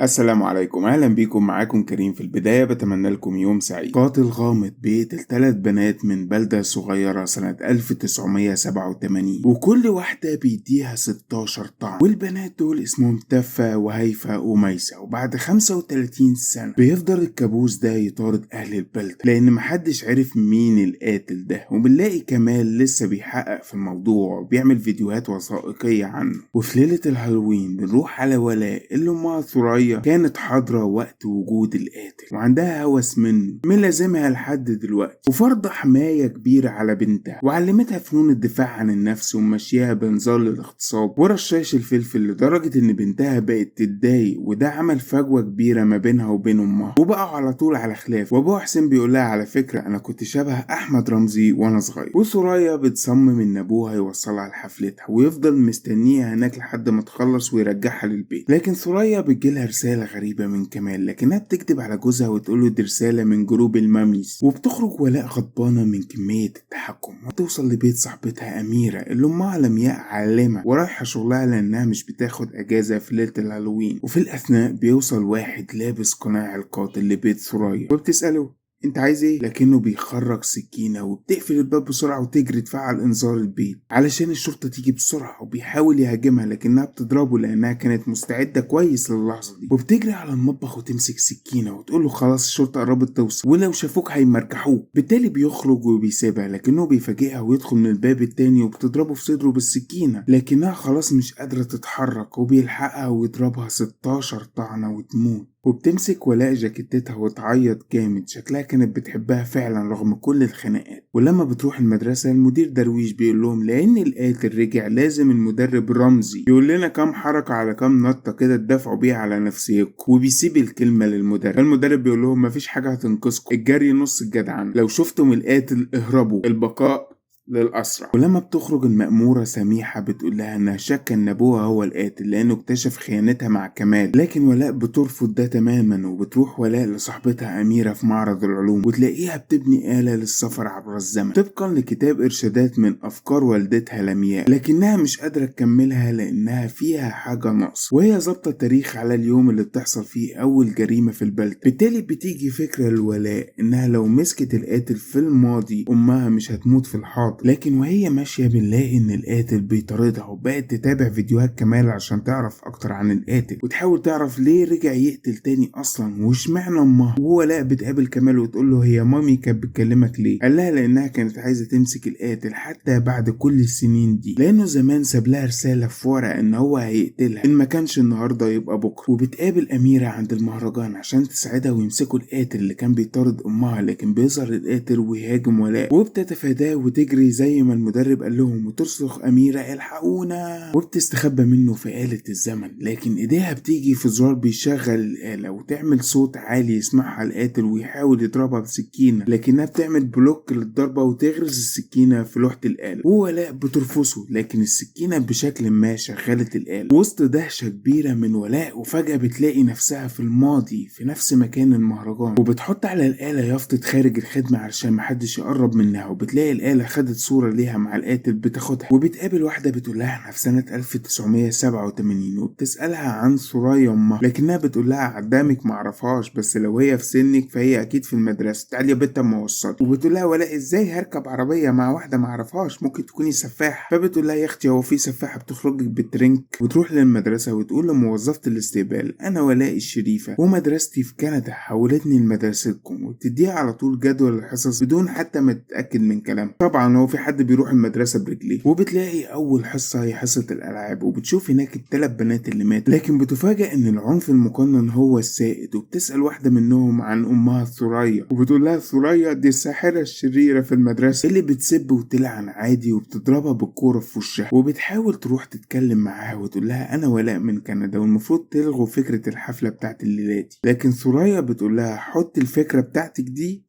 السلام عليكم، اهلا بيكم. معاكم كريم. في البداية بتمنى لكم يوم سعيد. قاتل غامض بيقتل 3 بنات من بلدة صغيرة سنة 1987، وكل واحدة بيديها 16 طعن، والبنات دول اسمهم تفة وهيفا وميسة. وبعد 35 سنة بيفضل الكابوس ده يطارد اهل البلدة لان محدش عرف مين القاتل ده، وبنلاقي كمال لسه بيحقق في الموضوع وبيعمل فيديوهات وثائقية عنه. وفي ليلة الهالوين بنروح على ولاء اللي امها ثريا كانت حاضرة وقت وجود القاتل وعندها هوس منه ملازمها لحد دلوقتي، وفرض حماية كبيرة على بنتها وعلمتها فنون الدفاع عن النفس ومشيها بنظام الاغتصاب ورشاش الفلفل، لدرجة ان بنتها بقت تتضايق، وده عمل فجوة كبيرة ما بينها وبين امها، وبقوا على طول على خلاف. وابوها حسين بيقول لها على فكرة انا كنت شبه احمد رمزي وانا صغير. وثريا بتصمم ان ابوها يوصلها لحفلتها ويفضل مستنيها هناك لحد ما تخلص ويرجعها للبيت، لكن ثريا بتجيلها رسالة غريبة من كمال، لكنها بتكذب على جوزها وتقوله دي رسالة من group ال mommies. وبتخرج ولاء غضبانة من كمية التحكم، وتوصل لبيت صاحبتها أميرة اللي أمها لمياء عالمة ورايحة شغلها لأنها مش بتاخد أجازة في ليلة الهالوين. وفي الأثناء بيوصل واحد لابس قناع القاتل لبيت ثريا وبتسأله انت عايز ايه، لكنه بيخرج سكينة وبتقفل الباب بسرعة وتجري تفعل انذار البيت علشان الشرطة تيجي بسرعة، وبيحاول يهاجمها لكنها بتضربه لانها كانت مستعدة كويس للحظة دي. وبتجري على المطبخ وتمسك سكينة وتقول له خلاص الشرطة قربت توصل ولو شافوك هيمرجحوك. بالتالي بيخرج وبيسيبها، لكنه بيفاجئها ويدخل من الباب التاني وبتضربه في صدره بالسكينة، لكنها خلاص مش قادرة تتحرك، وبيلحقها ويضربها 16 طعنة وتموت. وبتمسك ولاء جاكيتتها وتعيط جامد، شكلها كانت بتحبها فعلا رغم كل الخناقات. ولما بتروح المدرسة المدير درويش بيقول لهم لأن القاتل رجع لازم المدرب رمزي يقول لنا كام حركة على كام نطة كده تدافعوا بيها على نفسيكم، وبيسيب الكلمة للمدرب. المدرب بيقول لهم مفيش حاجة هتنقذكم، الجري نص الجدعان، لو شفتم القاتل اهربوا، البقاء للأسرع. ولما بتخرج المأمورة سميحة بتقول لها إنها شاكة إن أبوها هو القاتل لأنه اكتشف خيانتها مع كمال، لكن ولاء بترفض ده تماما. وبتروح ولاء لصاحبتها أميرة في معرض العلوم وتلاقيها بتبني آلة للسفر عبر الزمن طبقا لكتاب إرشادات من أفكار والدتها لمياء، لكنها مش قادرة تكملها لأنها فيها حاجة ناقصة، وهي ظابطة التاريخ على اليوم اللي بتحصل فيه أول جريمة في البلد. بالتالي بتيجي فكرة لولاء إنها لو مسكت القاتل في الماضي أمها مش هتموت في الحاضر، لكن وهي ماشية بنلاقي ان القاتل بيطاردها، وبقت تتابع فيديوهات كمال عشان تعرف اكتر عن القاتل وتحاول تعرف ليه رجع يقتل تاني اصلا واشمعنى امها. وولاء بتقابل كمال وتقول له هي مامي كانت بتكلمك ليه؟ قال لها لانها كانت عايزة تمسك القاتل حتى بعد كل السنين دي، لانه زمان ساب لها رسالة في ورقة ان هو هيقتلها ان ما كانش النهارده يبقى بكره. وبتقابل اميرة عند المهرجان عشان تساعدها ويمسكوا القاتل اللي كان بيطارد امها، لكن بيظهر القاتل ويهاجم ولاء وبتتفاداه وتجري زي ما المدرب قال لهم، وتصرخ أميرة الحقونا، وبتستخبى منه في آلة الزمن، لكن ايديها بتيجي في زرار بيشغل الآلة وتعمل صوت عالي يسمعها القاتل ويحاول يضربها بسكينة، لكنها بتعمل block للضربة وتغرز السكينة في لوحة الآلة، وولاء بترفسه لكن السكينة بشكل ما شغلت الآلة وسط دهشة كبيرة من ولاء. وفجأة بتلاقي نفسها في الماضي في نفس مكان المهرجان، وبتحط على الآلة يافطة خارج الخدمة علشان محدش يقرب منها، وبتلاقي الآلة خدت صورة ليها مع القاتل بتاخدها. وبتقابل واحدة بتقول لها احنا في سنة 1987، وبتسألها عن ثريا امها، لكنها بتقول لها عدامك معرفهاش بس لو هي في سنك فهي اكيد في المدرسة، تعالي يا بنت اما اوصلك. وبتقول لها ولاء ازاي هركب عربية مع واحدة معرفهاش ممكن تكوني سفاحة؟ فبتقول لها يا اختي هو في سفاحة بتخرجك بالترنك. وتروح للمدرسة وتقول لموظفة الاستقبال انا ولاء الشريفة ومدرستي في كندا حولتني لمدرستكم، وبتديها على طول جدول الحصص بدون حتى ما تتأكد من كلامها، طبعا هو في حد بيروح المدرسة برجليه. وبتلاقي أول حصة هي حصة الألعاب، وبتشوف هناك الثلاث بنات اللي ماتوا، لكن بتفاجأ إن العنف المقنن هو السائد. وبتسأل واحدة منهم عن أمها ثريا، وبتقول لها ثريا دي الساحرة الشريرة في المدرسة اللي بتسب وتلعن عادي وبتضربها بالكورة في وشها. وبتحاول تروح تتكلم معاها وتقول لها أنا ولاء من كندا والمفروض تلغوا فكرة الحفلة بتاعت الليلة دي، لكن ثريا بتقول لها حط الفكرة بتاعتك دي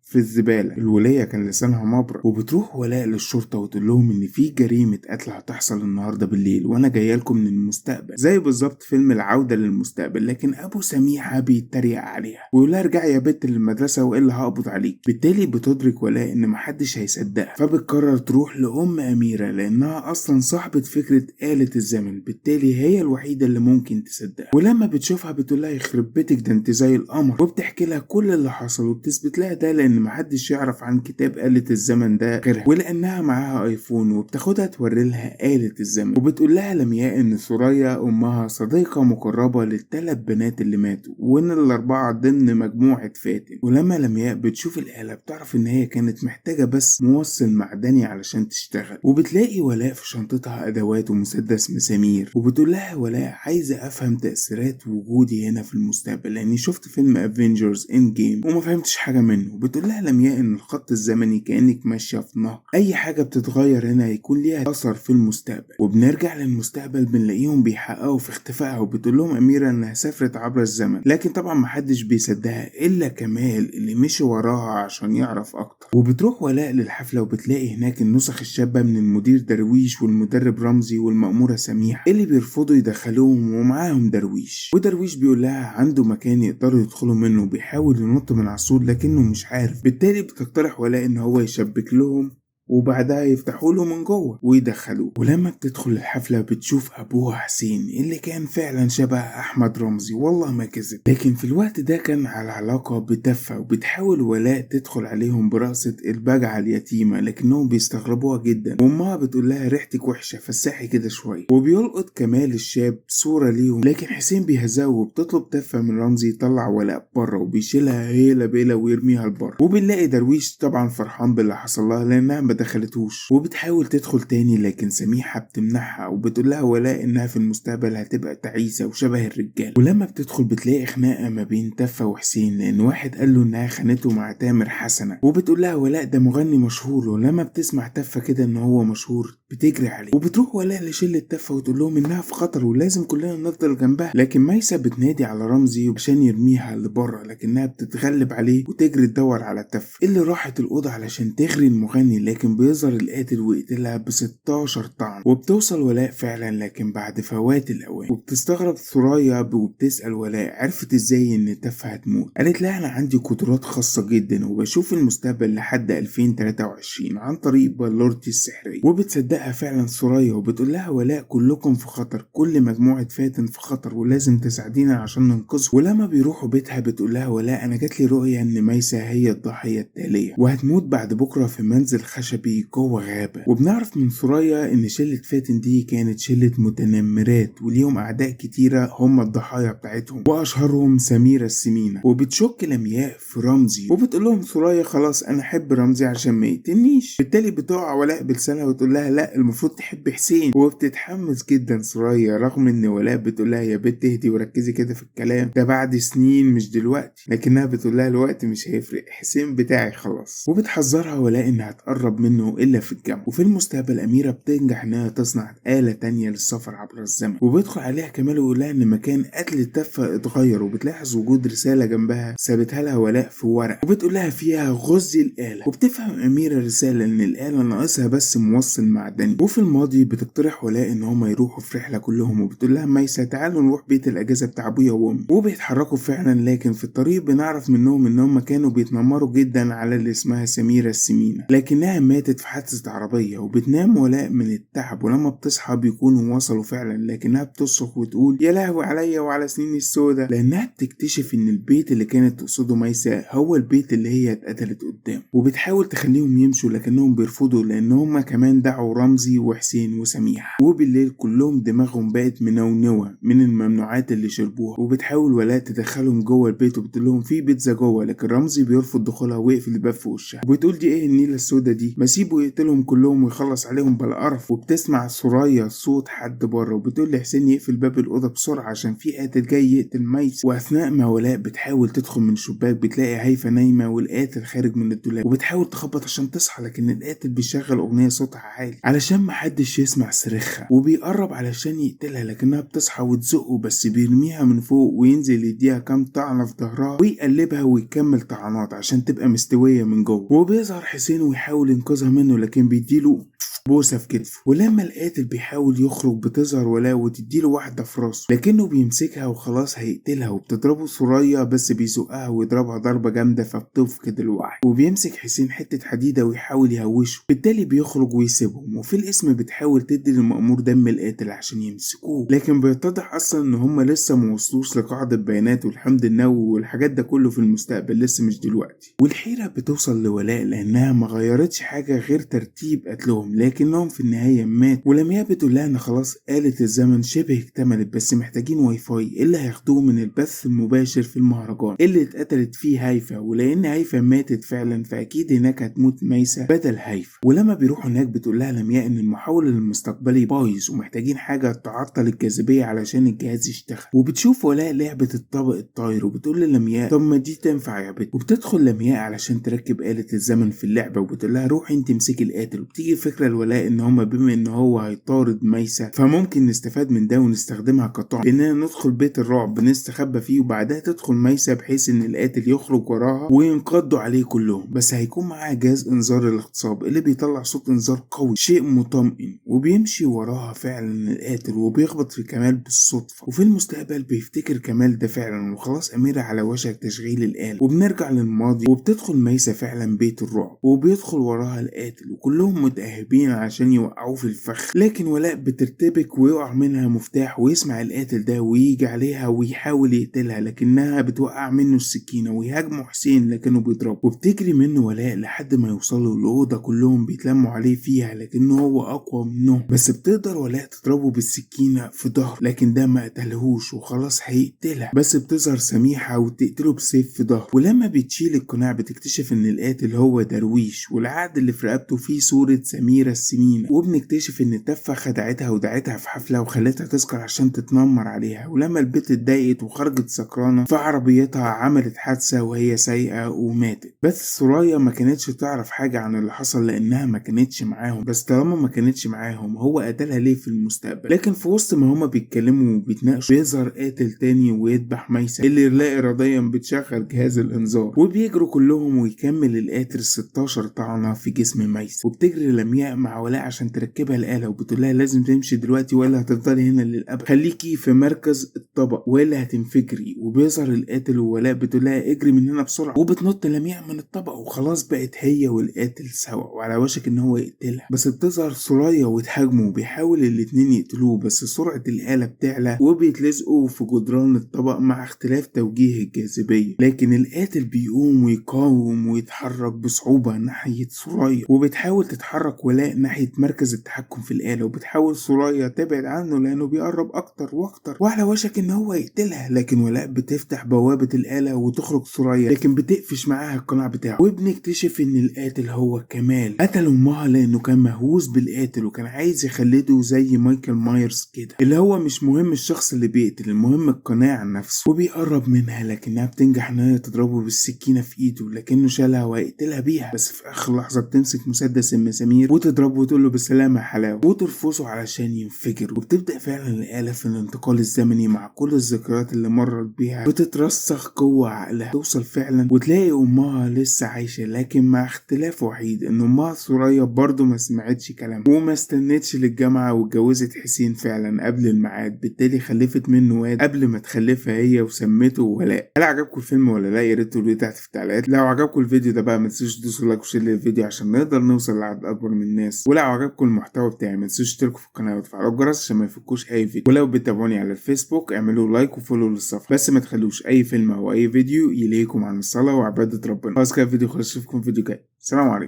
في الزبالة. الولية كان لسانها مبرق. وبتروح ولاء للشرطة وتقول لهم ان في جريمة قتل هتحصل النهاردة بالليل وانا جاية لكم من المستقبل، زي بالظبط فيلم العودة للمستقبل. لكن ابو سميحة بيتريق عليها ويقول لها ارجعي يا بت للمدرسة والا هقبض عليك. بالتالي بتدرك ولاء ان محدش هيصدقها، فبتقرر تروح لأم أميرة لانها اصلا صاحبة فكرة آلة الزمن، بالتالي هي الوحيدة اللي ممكن تصدقها. ولما بتشوفها بتقول لها يخرب بيتك ده انت زي القمر، وبتحكي لها كل اللي حصل وبتثبت لها ده لان محدش يعرف عن كتاب آلة الزمن ده غيرها، ولانها معاها ايفون. وبتاخدها توري لها آلة الزمن، وبتقول لها لمياء ان ثريا امها صديقة مقربة للثلاث بنات اللي ماتوا وان الاربعة ضمن مجموعة فاتن. ولما لمياء بتشوف الآلة بتعرف ان هي كانت محتاجة بس موصل معدني علشان تشتغل. وبتلاقي ولاء في شنطتها ادوات ومسدس مسامير، وبتقول لها ولاء عايزة افهم تأثيرات وجودي هنا في المستقبل لاني شفت فيلم Avengers Endgame وما فهمتش حاجة منه. بتقول لها لمياء ان الخط الزمني كأنك ماشية في نهر، اي حاجة بتتغير هنا هيكون ليها اثر في المستقبل. وبنرجع للمستقبل بنلاقيهم بيحققوا في اختفائها، وبتقول لهم اميرة انها سافرت عبر الزمن، لكن طبعا محدش بيصدقها الا كمال اللي مشي وراها عشان يعرف اكتر. وبتروح ولاء للحفلة وبتلاقي هناك النسخ الشابة من المدير درويش والمدرب رمزي والمأمورة سميحة اللي بيرفضوا يدخلوهم ومعاهم درويش. ودرويش بيقول لها عنده مكان يقدروا يدخلوا منه، بيحاول ينط من على السور لكنه مش عارف. بالتالي بتقترح ولاء ان هو يشبك لهم وبعدها يفتحوا له من جوه ويدخلوه. ولما بتدخل الحفلة بتشوف ابوها حسين اللي كان فعلا شبه احمد رمزي، والله ما كذب، لكن في الوقت ده كان على علاقة بتفة. وبتحاول ولاء تدخل عليهم برقصه البجعه اليتيمة لكنهم بيستغربوها جدا، وامها بتقول لها ريحتك وحشة فسحي كده شوية. وبيلقط كمال الشاب صوره ليهم، لكن حسين بيهزقه وبتطلب تفه من رمزي يطلع ولاء بره، وبيشيلها هيله بيله ويرميها لبره. وبنلاقي درويش طبعا فرحان باللي حصل لها لانها ما دخلتوش، وبتحاول تدخل تاني لكن سميحة بتمنعها وبتقول لها ولاء انها في المستقبل هتبقى تعيسة وشبه الرجال. ولما بتدخل بتلاقي خناقة ما بين تفة وحسين لان واحد قال له انها خانته مع تامر حسنة، وبتقول لها ولاء ده مغني مشهور. ولما بتسمع تفة كده ان هو مشهور بتجري عليه، وبتروح ولاء لشلة تفة وتقول لهم انها في خطر ولازم كلنا نفضل جنبها. لكن ميسة بتنادي على رمزي عشان يرميها لبره لكنها بتتغلب عليه وتجري تدور على تفة اللي راحت الأوضة علشان تغري المغني، لكن بيظهر القاتل ويقتلها ب 16 طعن. وبتوصل ولاء فعلا لكن بعد فوات الاوان. وبتستغرب ثريا وبتسأل ولاء عرفت ازاي ان تفة هتموت؟ قالت لها انا عندي قدرات خاصة جدا وبشوف المستقبل لحد 2023 عن طريق بلورتي السحرية. وبتصدقها فعلا ثريا وبتقول لها ولاء كلكم في خطر، كل مجموعة فاتن في خطر ولازم تساعدينا عشان ننقذهم. ولما بيروحوا بيتها بتقول لها ولاء انا جاتلي رؤية ان ميسة هي الضحية التالية وهتموت بعد بكرة في منزل خشبي جوه غابة. وبنعرف من ثريا ان شلة فاتن دي كانت شلة متنمرات وليهم اعداء كتيرة هم الضحايا بتاعتهم واشهرهم سميرة السمينة. وبتشك لمياء في رمزي وبتقول لهم ثريا خلاص انا احب رمزي عشان ما يقتلنيش. بالتالي بتقع ولاء بلسانها وتقول لها لا المفروض تحب حسين. وبتتحمس جدا ثريا رغم ان ولاء بتقول لها يا بنت اهدي وركزي كده في الكلام ده بعد سنين مش دلوقتي، لكنها بتقول لها الوقت مش هيفرق، حسين بتاعي خلاص. وبتحذرها ولاء انها تقرب منه الا في الجامعة. وفي المستقبل اميره بتنجح انها تصنع آلة تانية للسفر عبر الزمن، وبيدخل عليها كمال ويقول لها ان مكان قتل التفه اتغير، وبتلاحظ وجود رسالة جنبها سابتها لها ولاء في ورقة وبتقول لها فيها غزي الاله. وبتفهم اميره الرسالة ان الاله ناقصها بس موصل معدني. وفي الماضي بتقترح ولاء ان هما يروحوا في رحله كلهم، وبتقول لها ميسة تعالوا نروح بيت الاجازة بتاع ابويا وامي، وبيتحركوا فعلا. لكن في الطريق بنعرف منهم ان هما كانوا بيتنمروا جدا على اللي اسمها سميرة السمينه، لكنها ماتت في حادثه عربية. وبتنام ولاء من التعب، ولما بتصحى بيكونوا وصلوا فعلا، لكنها بتصرخ وتقول يا لهوي عليا وعلى سنيني السوداء، لانها بتكتشف ان البيت اللي كانت تقصده ميسة هو البيت اللي هي اتقتلت قدامه. وبتحاول تخليهم يمشوا لكنهم بيرفضوا لان هما كمان دعوا رمزي وحسين وسميح. وبالليل كلهم دماغهم بقت منونوه من الممنوعات اللي شربوها، وبتحاول ولاء تدخلهم جوه البيت وبتقول لهم في بيتزا جوه، لكن رمزي بيرفض دخولها ويقفل الباب في وشها، وبتقول دي ايه النيله السوداء دي، ما ما سيبه يقتلهم كلهم ويخلص عليهم بلا قرف. وبتسمع ثريا صوت حد بره وبتقول لحسين يقفل باب الاوضة بسرعة عشان في قاتل جاي يقتل ميسة. واثناء ما ولاء بتحاول تدخل من الشباك بتلاقي هيفا نايمة والقاتل خارج من الدولاب، وبتحاول تخبط عشان تصحى، لكن القاتل بيشغل اغنية صوتها عالي علشان محدش يسمع صريخها، وبيقرب علشان يقتلها لكنها بتصحى وتزقه، بس بيرميها من فوق وينزل يديها كام طعنه في ظهرها ويقلبها ويكمل طعنات عشان تبقى مستوية من جوه. وبيظهر حسين ويحاول ينقذها منه لكن بيديله بوسه في كتفه. ولما القاتل بيحاول يخرج بتظهر ولاء وتديله واحدة في راسه، لكنه بيمسكها وخلاص هيقتلها، وبتضربه ثريا بس بيزقها ويضربها ضربه جامدة فبتفقد الوعي. وبيمسك حسين حتة حديده ويحاول يهوشه، بالتالي بيخرج ويسيبهم. وفي الاسم بتحاول تدي للمأمور دم القاتل عشان يمسكوه، لكن بيتضح اصلا ان هم لسه ما وصلوش لقاعدة بيانات والحمض النووي والحاجات ده كله في المستقبل، لسه مش دلوقتي. والحيرة بتوصل لولاء لانها ما غيرتش حاجة غير ترتيب قتلهم، لكنهم في النهاية مات. ولمياء بتقول لها ان خلاص آلة الزمن شبه اكتملت، بس محتاجين واي فاي اللي هياخدوه من البث المباشر في المهرجان اللي اتقتلت فيه هيفا، ولان هيفا ماتت فعلا فاكيد هناك هتموت ميسة بدل هيفا. ولما بيروحوا هناك بتقول لها لمياء ان المحول المستقبلي بايظ ومحتاجين حاجة تعطل الجاذبية علشان الجهاز يشتغل. وبتشوف ولاء لعبة الطبق الطاير وبتقول للمياء طب ما دي تنفع يا بنت. وبتدخل لمياء علشان تركب آلة الزمن في اللعبة وبتقول لها روحي انت امسكي القاتل. وبتيجي فكرة الولاء ان هما بما ان هو هيطارد ميسة فممكن نستفاد من ده ونستخدمها كطعم، باننا ندخل بيت الرعب نستخبى فيه وبعدها تدخل ميسة بحيث ان القاتل يخرج وراها وينقضوا عليه كلهم، بس هيكون معاه جهاز انذار الاغتصاب اللي بيطلع صوت انذار قوي شيء مطمئن. وبيمشي وراها فعلا القاتل وبيخبط في كمال بالصدفة. وفي المستقبل بيفتكر كمال ده فعلا وخلاص أميرة على وشك تشغيل الآلة. وبنرجع للماضي وبتدخل ميسة فعلا بيت الرعب وبيدخل وراها القاتل وكلهم متأهبين عشان يوقعوه في الفخ، لكن ولاء بترتبك ويقع منها مفتاح ويسمع القاتل ده ويجي عليها ويحاول يقتلها، لكنها بتوقع منه السكينة ويهاجمه حسين لكنه بيضربه. وبتجري منه ولاء لحد ما يوصلوا الأوضة كلهم بيتلموا عليه فيها لكنه هو أقوى منهم، بس بتقدر ولاء تضربه بالسكينة في ظهره لكن ده ما قتلهوش وخلاص هيقتلها، بس بتظهر سميحة وتقتله بسيف في ظهره. ولما بتشيل القناع بتكتشف ان القاتل هو درويش والعقد اللي في رقبته فيه صورة سميرة السمينة. وبنكتشف ان التفة خدعتها ودعتها في حفلة وخلتها تسكر عشان تتنمر عليها. ولما البت اتضايقت وخرجت سكرانة في عربيتها عملت حادثة وهي سايقة وماتت. بس ثريا ما كانتش تعرف حاجة عن اللي حصل لانها ما كانتش معاهم، بس طالما ما كانتش معاهم هو قتلها ليه في المستقبل؟ لكن في وسط ما هما بيتكلموا وبيتناقشوا بيظهر قاتل تاني ويذبح ميسة اللي لا اراديا بتشغل جهاز الانذار، وبيجروا كلهم ويكمل القاتل 16 طعنة في جسم ميسة. وبتجري لمياء مع ولاء عشان تركبها الآلة وبتقول لها لازم تمشي دلوقتي ولا هتفضلي هنا للأبد، خليكي في مركز الطبق ولا هتنفجري. وبيظهر القاتل وولاء بتقول لها اجري من هنا بسرعة، وبتنط لمياء من الطبق وخلاص بقت هي والقاتل سوا وعلى وشك ان هو يقتلها، بس بتظهر ثريا وتهاجمه وبيحاول الاتنين يقتلوه، بس سرعة الآلة بتعلى وبيتلزقوا في جدران الطبق مع اختلاف توجيه الجاذبية. لكن القاتل بيقوم ويقاوم ويتحرك بصعوبة ناحية ثريا، وبتحاول تتحرك ولاء ناحية مركز التحكم في الآلة، وبتحاول ثريا تبعد عنه لأنه بيقرب أكتر وأكتر وعلى وشك إن هو يقتلها. لكن ولاء بتفتح بوابة الآلة وتخرج ثريا، لكن بتقفش معاها القناع بتاعه. وبنكتشف إن القاتل هو كمال، قتل أمها لأنه كان مهووس بالقاتل وكان عايز يخلده زي مايكل مايرز كده، اللي هو مش مهم الشخص اللي بيقتل، المهم القناع نفسه. وبيقرب منها لكنها بتنجح إن هي تضربه بالسكينة في إيده، لكنه شالها وهيقتلها بيها، بس في آخر لحظة بتمسك مسدس المسامير وتضربه وتقول له بالسلامة يا حلاوة، وترفسه علشان ينفجر. وبتبدأ فعلا الآلة في الانتقال الزمني مع كل الذكريات اللي مرت بيها بتترسخ جوه عقلها، توصل فعلا وتلاقي أمها لسه عايشة، لكن مع اختلاف وحيد إن أمها ثريا برضه ما سمعتش كلامها وما استنتش للجامعة واتجوزت حسين فعلا قبل الميعاد، بالتالي خلفت منه واد قبل ما تخلفها هي وسمته ولاء. هل عجبكم الفيلم ولا لا؟ يا ريت تقولوا لي تحت في التعليقات. لو عجبكم الفيديو ده بقى ما تنسوش تدوسوا like و share للفيديو عشان نقدر نوصل لعدد اكبر من الناس. ولو عجبكم المحتوى بتاعي ما تنسوش تشتركوا في القناة وتفعلوا الجرس عشان ما يفوتكوش اي فيديو. ولو بتتابعوني على الفيسبوك اعملوا like و follow للصفحه، بس ما تخلوش اي فيلم او اي فيديو يلهيكم عن الصلاة وعباده ربنا. خلاص كده الفيديو خلص، اشوفكم في فيديو جاي. السلام عليكم.